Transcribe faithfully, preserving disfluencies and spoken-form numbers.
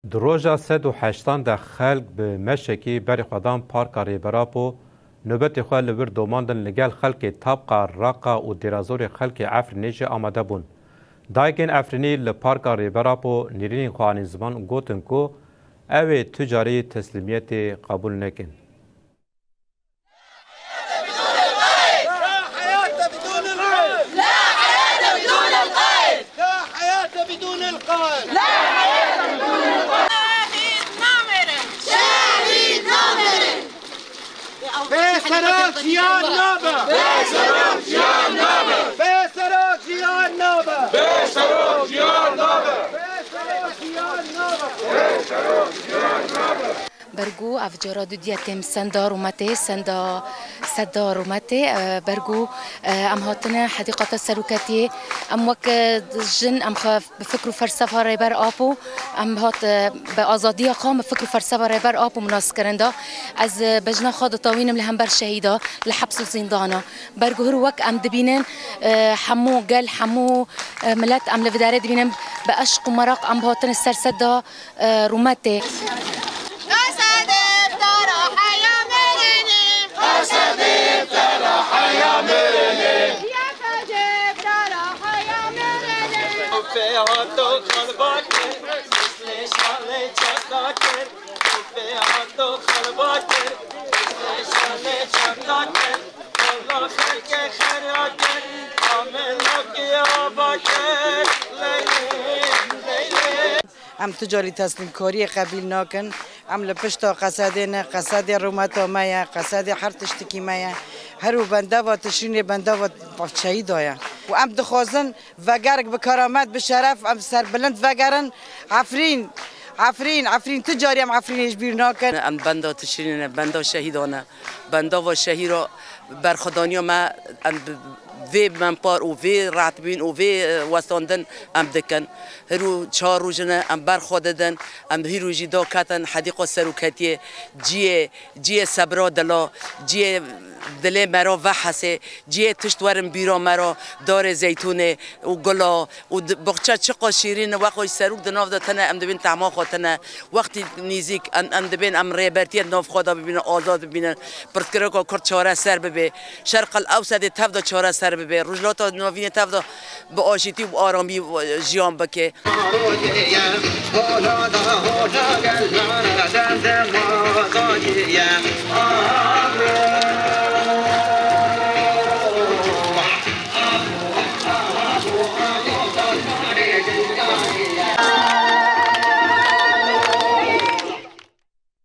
Di roja sed û heştan de xelk bi meşekî berê xwe dan Parka Rêber Apo, nobetê xwe li wir domandin, li gel xelkê Tabqa, Reqa û Dêrazorê xelkê Efrînê jî amade bûn. Dayikên Efrînî li Parka Rêber Apo nêrînên xwe anîn ziman û gotin ku ew ê tu carî teslîmiyetê qebûl nekin. لا حياة بدون القائد. لا حياة بدون القائد. لا حياة بدون القائد. لا حياة بدون القائد. شهيد نامرن. شهيد نامرن. Bê serok jiyan nabe. Bê serok jiyan nabe. Bê serok jiyan nabe. Bê serok jiyan nabe. Bê serok jiyan nabe. Bê serok jiyan nabe. Bergo ev cara dudiye têm senda rûmetê, senda, seda rûmetê, e, bergo, e, em hatine hedîqata seroketiyê. Em wek, e, jin, em xwe bi fikr û felsefa Rêber Apo, em hat, e, bi azadiya xwe, bi fikr û felsefa Rêber Apo minas kirin da. Ez, e, bejna xwe ditawînim li hember şehîda, li heps û zîndana. Bergo hir wek em dibînin, e, hemû gel, hemû, e, milet em li vê derê dibînin, bi eşq û meraq em hatine ser seda, e, rûmetê. Qesedê bi te re heya mirinê. Qesedê bi te re heya mirinê. Yekecê bi te re heya mirinê. Fê hato xalba kir, lê şalê çata kir. Fê hato xalba kir, lê şalê çata kir. Wala xelkê xera kir, amêna ki ava kir. Leylê, leylê. Em tu carî teslîmkariyê qebîl nakin. Em li pişta Qesedê ne, Qesedê rûmeta me ye, Qesedê her tiştikî me ye. Her û bendava Tişrînê bendava şehîda ye. Û em dixwazin vegerik bi keramet, bi şeref, em serbilind vegerin. Efrîn, Efrîn, Efrîn, tu carî em Efrînê ji bîr nakin. Em benda Tişrînê ne, benda şehîda ne. Bendava şehîra berxwedaniya me, em bi vê mempar û vê rehetbîn û vê, e, westandin em dikin. Hîro çar roj in em ber xwe didin, em hîro jî daketin hedîqa seroketiyê, cihê, cihê sebra dila, cihê dilê me re vehesê, cihê tişt werin bîra me re, darê zeytûnê û gula, û di, boxça çiqa şîrîn e, wexwe serok di nav de tine, em dibînin tehma xwe tine. Wextî nîzîk, em, em dibên em rêbertiyê di nav xwe de bibînin, azad bibînin. Pirsgirêka Kurd çareser bibe. Şerqil Ewsedê tev de çareser bibe. Rojhilata Navînê tev de bi aşîtî û bi aramî, e, jiyan bike.